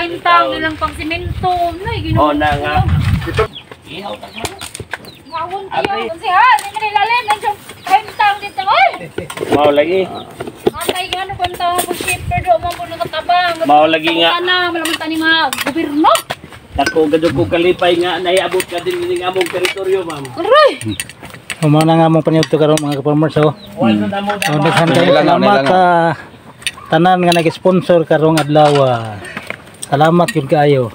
Kahimtang ilang pang simento. Nay, Ginoo. Oh, na nga. Ihaw ta man. Ngawon kayo. Kasi ha, di man ilalim ang siyang kahimtang dito oy. Mao lagi. Antay gano kung tao mo shipper do mo puno katabang. Mao lagi nga. Kana malaman tani mga gobyerno. Dako gadto ko kalipay nga naiabot ka din ning among teritoryo, ma'am. Aray. Mao na nga among paniudto karon mga ka-farmers oh. Wala na mo So, daghan kayo Nilangaw, salamat nilangaw. sa tanan nga nag-sponsor karong adlaw. Salamat gyud kaayo.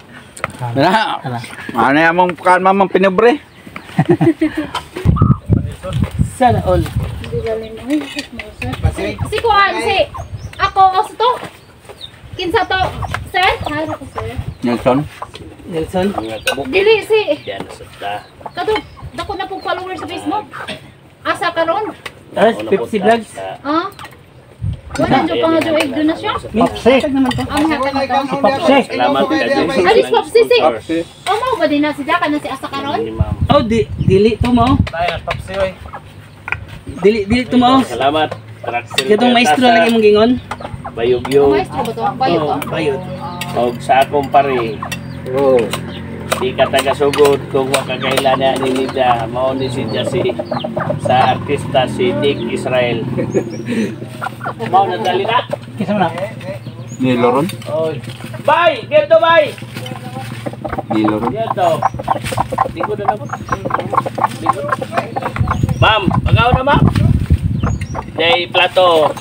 Na. Ala. Ano yung among kan mamang pinubre? Sana all. Hindi lalim oy. Si kuan si ako o sa to. Kinsa to? Sir? Hi ko sir. Nelson. Nelson. Mga kabukid. Dili si Diyan sa ta. kato dako na pong follower sa Facebook. Asa karon? Ah, Pepsi Vlogs. Ah? Wala jo pa nga jo donasyon. Papsi. Ang hatag na to. Si Papsi. Salamat ka din. Alis Papsi si. Papsi. O mao ba din na si Jaka na si Asa karon? Oh, di dili to mo. Dili dili to mo. Salamat. Traxel. Katong maestro lagi mong gingon. Bayugyo. Maestro ba to? Bayot to? Oh, bayot. Og sa akong pare. Oh. Di ka taga sugod kung makakaila na ni Nida. Mao ni si Jesse sa artista si Dick Israel. Mao na dali na. Kinsa man na? Niloron. Oy. Bye! Dito bye! Niloron. Dito. Lingkod na lang. Lingkod. Ma'am, pagaw na ma'am. Day plato.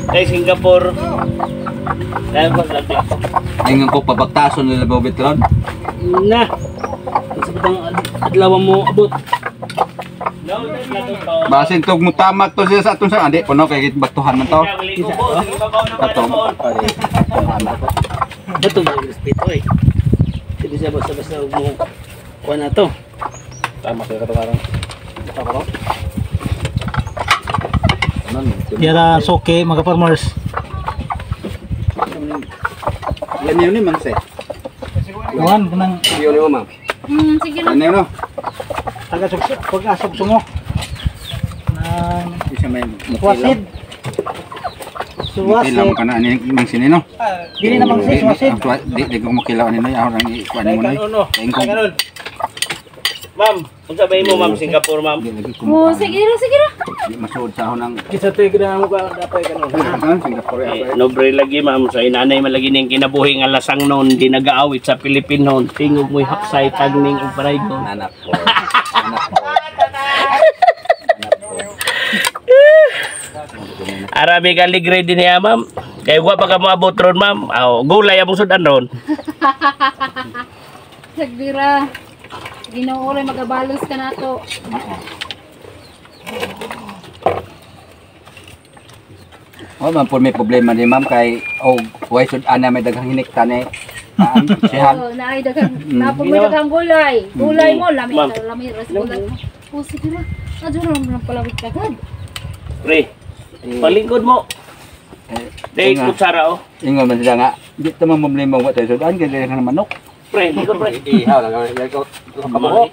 Day Singapore. Dahil ko sa plato. Ingon ko pabaktason nila Bobitron. Na. Sa batang adlaw mo abot. No, day plato to. Basin tog mutamak to siya sa atong sa andi puno kay batuhan man to. Ato. Bato ba respeto eh. Hindi siya basta-basta og mo kuha na to. Tama kay katong karon. Yara soke mga farmers. Yan yun ni ma'am se. Kuan kanang Yun ni ma'am. Sige lang. Yan yun no. taga pag-asog sungo. Nang Isa may wasid. Mukilaw Suwasid. ka na ani mang sinino. Dili na mang si suwasid. Di di ko mukilaw ani noy ako rang ikuan mo noy. Kain ko. Ma'am, unsa ba imo ma'am Singapore ma'am? Di lagi ko. Oh, sige ra, sige ra. Di masuod sa ako ng Kisa to gina mo ka dapay kanon. Singapore. Eh, nobre lagi ma'am sa inanay man lagi ning kinabuhi nga lasang noon di nagaawit sa Pilipinon tingog mo'y haksay tagning ug paraygon. Anak ko. Anak ko. Arabi ka ligre din niya ma'am. Kay wa pa ka moabot ron ma'am. Aw, gulay among sudan ron. Sagbira. Ginoo ray magabalos ka nato. Oh, ma'am, po may problema ni ma'am kay oh, way sud ana may daghang hinikta ni. Sihan. Oh, naay daghang napo mo daghang gulay. Gulay mo lami Ma'am. lami ras gulay. Oh, sige ra. Adyo ra man palawig kagad. Pre, palingkod mo. Dai Ingon kutsara oh. ingon man sila nga, di ta man problema wa tayo sudan kay daghang manok. Pre, lingkod pre. Ihaw lang ko Kabuhok.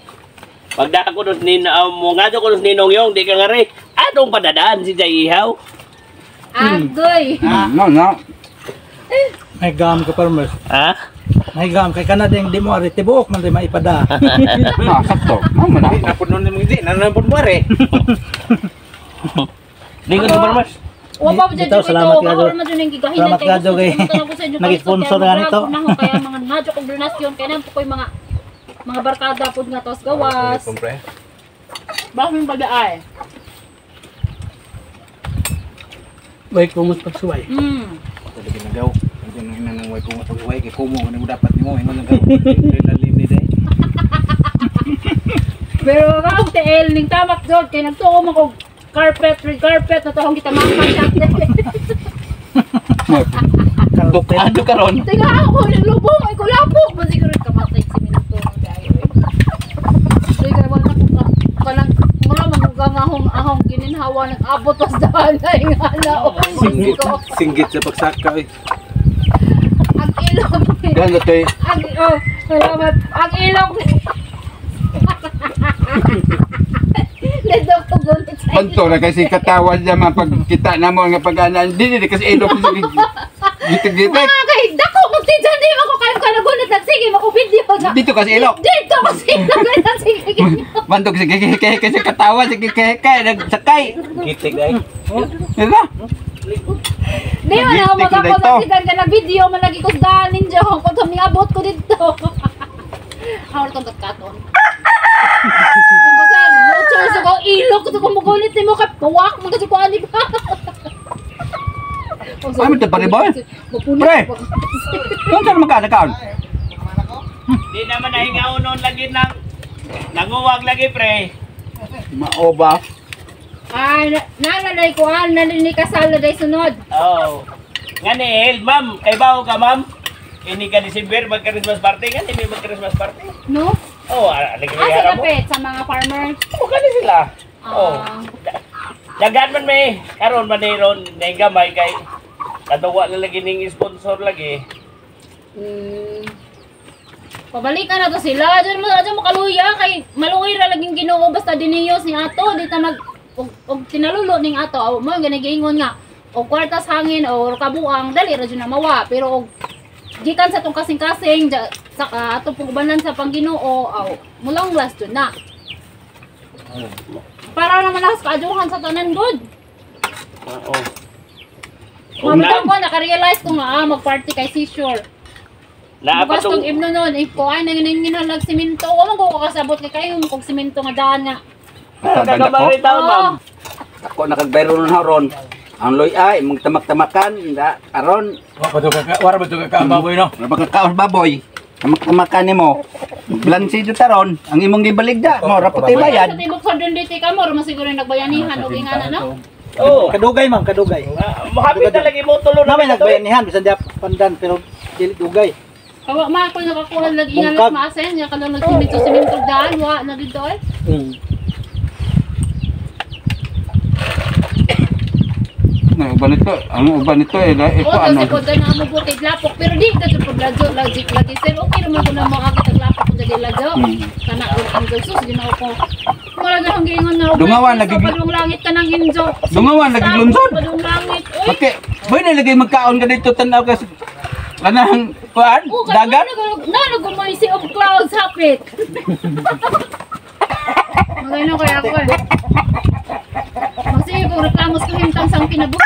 Pagda ko dos nin mo nga ko dos ninong yong di ka nga re. Atong padadaan si Jay Ihaw. Agoy. No, no. May gam ka farmers. Ha? May gam kay kana ding di mo ari tibuok man di maipada. Ah, sakto. Mao man ako. Napun nun mo hindi, nanapun mo re. Lingkod ko farmers. Wa pa jud Bitaw, ito. salamat Salamat kaayo. man jud ning gigahinan Salamat kaayo kay nag-sponsor na nito. Kaya mga ngadyo kog donasyon kay nang koy mga barkada pud nga tos gawas. Bakit pagdaay? Way kumos pagsuway. Pwede ginagaw. Pwede nang inanang way kumo pag-uway kay kumo ano mo dapat nimo ingon lang gaw. Lalim ni day. Pero ang TL ning tamak jud kay nagtuo man kog carpet, red carpet na tohong kita makan siya. Bukado karon. Tinga ako ning lubong ay kulapok man siguro kamatay si minuto ng kayo. Sige wala ko ka kanang mura man ko ahong ahong gininhawa nag-abot pas dahanay nga na o. Singgit, singgit sa pagsaka oy. Ang ilong. Dahan na tayo. Ang oh, salamat. Ang ilong. Nandok ko gunit sa Panto na kasi katawan niya man pag kita na mo nga pag-anan. Di di kasi ilok. Gitik-gitik. Mga kay dako magtidyan di ako kayo kanagunit nagsige mako video na. Dito kasi ilok. Dito kasi ilok sige. Bandog sige kay kay sa katawa sige kay kay nagsakay. Gitik dai. Diba? Di man ako Nagitik na magako ito. nagtidan ka nag video man lagi ko sa ninja ko to miabot ko dito. Hawar tong katkaton. Ko sir, no choice ako ilok ko kung mugunit nimo kay puwak man kasi ko ani ba. Ay, may tapari ba? Pre! Kung saan magkana kaon? Di naman nahingaw noon lagi nang nanguwag lagi pre. Maoba. Ay, nalalay ko ah, nalinikasal na day sunod. Oh. Nga ni El, ma'am, kay bawo ka ma'am. Ini ka December mag-Christmas party nga may mag-Christmas party. No? Oh, lagi Ah, sa mo. dapit, sa mga farmers. Oh, kani sila. Oh. Ah. Daghan man may karon man ni ron nay gamay kay katuwa na lagi ning sponsor lagi. Pabalikan na to sila. Diyan mo kaluya kay maluoy ra laging Ginoo basta diniyos ni ato di ta mag og tinalulo ning ato aw mo gani giingon nga og kwartas hangin or kabuang dali ra jud na mawa pero og gikan sa tong kasing-kasing sa ato pong ubanan sa pangginoo aw mulang last jud na. Para naman ako sa kaadyuhan sa tanan good. Oo. Mamita ko naka-realize ko nga mag-party kay seashore. Naa pa Bukas tong tong imno nun, eh, ko ay nanginginhalag simento. Wa man ko kakasabot kay kayo kog simento nga daan nga. Basta dako. Kagamay taon ma'am. Ako nakagbayro nun ron. Ang loy ay mong tamak-tamakan da aron Wa pa to ka wara ba to ka baboy no. wala pa kakaos baboy. Tamak-tamakan nimo. Blansi do taron ang imong gibaligda mo ra puti bayad. Sa tibok sa dunditi ka mo, man siguro nagbayanihan og ingana no. Oh. Kadugay ma'am, kadugay. Mohapit na lagi mo tulo Namin nagbayanihan bisan di pandan pero dili dugay. Kawa ma ako nakakuha lagi ingalas Bungkag. maasen nya kanang nagsimento simento daan wa na dito ay. Ang uban nito, ang uban nito eh ito O ano. kasi ko na mo bukid lapok pero di ka jud ladyo logic lagi sir okay ra man ko na mo agad ang lapok kung dali ladyo. Kana ang sus Ginoo ko. Mura na akong giingon na. Dungawan, lagi- Padung langit ka nang injo. Dungawan, lagi lunsod. Padung langit. Oy. Bakit? Boy na lagi magkaon ka dito tanaw ka sa kanang kuan Oh, dagat. Na nagumay si of clouds hapit. Magano kaya ako eh. Magsige kung reklamos ko hintang sang kinabuhi.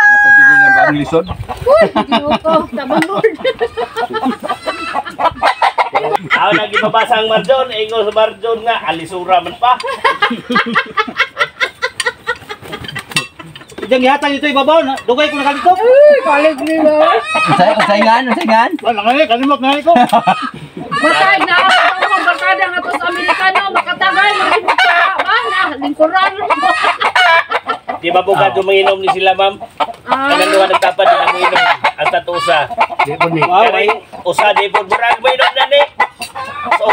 Napagbigay ng bagong lisod. Uy, Ginoo ko, tabang Lord. Aw lagi mabasa ang Marjon, ingon sa Marjon nga alisura man pa. Ijang gihatag dito ibabaw na dugay ko nakalito. Uy, balik nila. Unsay unsay ngan, unsay ngan? Wala nga kalimot na ko. Matay na ako ang barkada nga to sa Amerikano, makatagal, magbuka, ba na, lingkuran. Di ba bugad manginom ni sila ma'am? Kanang duha nagtapad di na moinom ang tatusa. Di po ni. Wow, Kani usa di po murag moinom na ni. So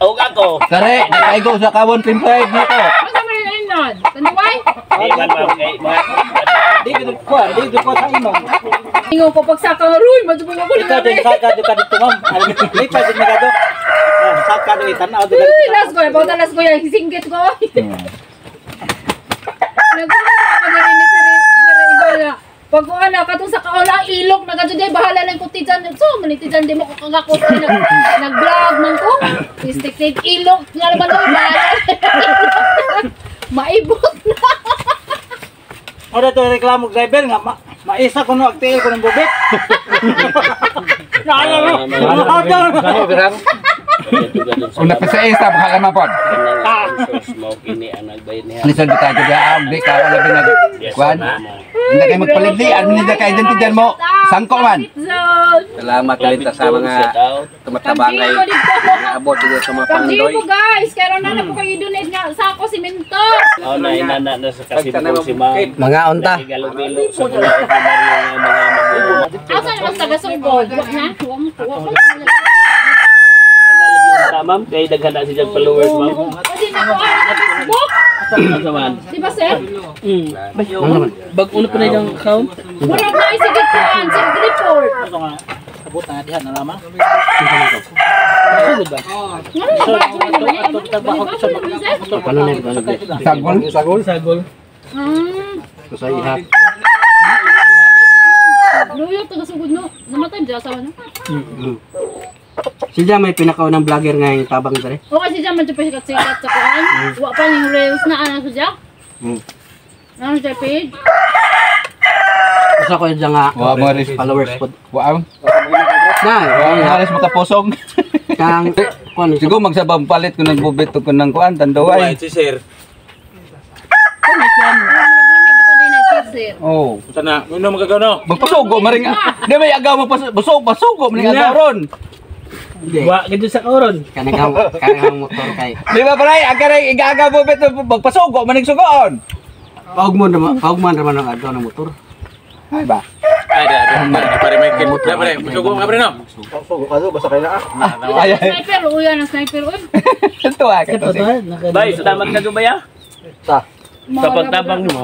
og ako. Kare, nakaigo sa kawon pimpay nito. Masa man yun nun? Tanduay? Di man ma'am kay mga Di gid ko, di gid ko sa imong. Ingon ko pagsaka, ruy, madubog ako Ikaw din saka do ka dito ma'am. Lipay din ka do. Saka do tan-aw do ka Uy, dito. las ko, about las ko yan, singgit ko. Nagulong ako na rin ni Sir Ibala. Pag ko ana, katong sa kaula, ilok, nagadyo di, bahala lang ko tijan. So, manitijan di mo ko kagakot. Nag-vlog man ko. Stick tape, ilok, nga naman ko, bahala. Maibot na. Ora to reklamo driver nga maisa ko no agtiil ko ng bubit. Naano no. Una pa sa isa baka naman pod. Mo kini ang nagbayanihan. Lisod kita jud ah, di ka wala binag kuan. Hindi kayo magpalidli, ano nila ka identidad mo? Sangko man. Salamat ulit sa mga tumatabangay. Naabot dito sa mga pangandoy. Pag guys, kaya na na po kayo donate nga sako simento. Oh, na inana na sa kasimbong si ma'am. Mga unta. Nagigalo-gilo sa mga ordinaryo nga mga magulang. Asa naman sa taga-sugod? Wa na? Wa mo wa mo. Ana lagi unta ma'am kay daghan na siya followers ma'am. Pwede na ko ang sa Facebook. Asa man? Di ba sir? Bag uno pa na yung account. Murag na isigit kuan, sig report. Ano nga? Sabot na diha na lamang. Sugod ba? Ngano na ba naman yan? Paano na yun? Sagol. Sagol. Sagol. Hmm. Sa ihap. Luya taga sugod no. Namatay ba asawa no? Siya may pinakaunang vlogger nga yung tabang dere. O kasi siya man siya sikat-sikat sa kuan. Wa pa ning reels na ana siya. Ano siya page? Usa ko yung nga Wa mo rin. followers pod. Wa Na, wa halos makapusong. kang kuan Siguro magsabang palit ko ng bubit ko ng kuan tanduay. Si sir. Lami bitaw din na sir. Oh. Sana, mo magagaw no. Magpasugo maring. Di may agaw magpasugo, pasugo maring agaw ron. Hindi. Wa gid sa kauron. Kanang kanang motor kay. Di ba pare, ang karay igaagaw bubit magpasugo maning sugoon. Paug mo naman, paug man naman ang adlaw ng motor. Ay ba? Ay, da, da, pare Michael. Da, pare, sugo ka pare no. Ay, ay. Sniper, uya na sniper oy. Ito ah, kato Ito to, Bay, salamat ka Dubay ah. Sa Sa pagtabang mo.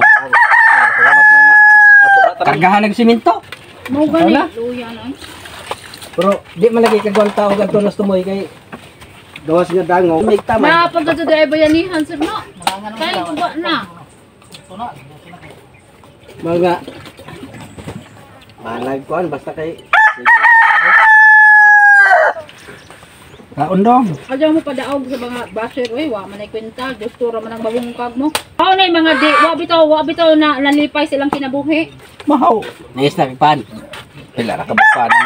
kargahan ng simento. Mo gani luya na. Pero di man lagi kagwang tao kadto nas tumoy kay gawas nga dango. May tama. Na pagka ay bayanihan sir no. Kay wa na. Mga Malag kuan basta kay Kaon dong. Adyaw mo padaog sa mga basher oy, wa man ay kwenta, gusto ra man ang babungkag mo. Mao na yung mga di, wa bitaw na nalipay silang kinabuhi. Mahaw. Nais na pan. Pila ra ka ba pa nang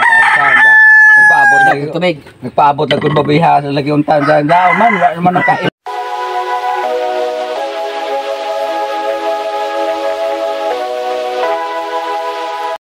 nagpaabot na Tubig. Nagpaabot na kun babiha sa lagi untan dyan. Man, wa naman ang kain.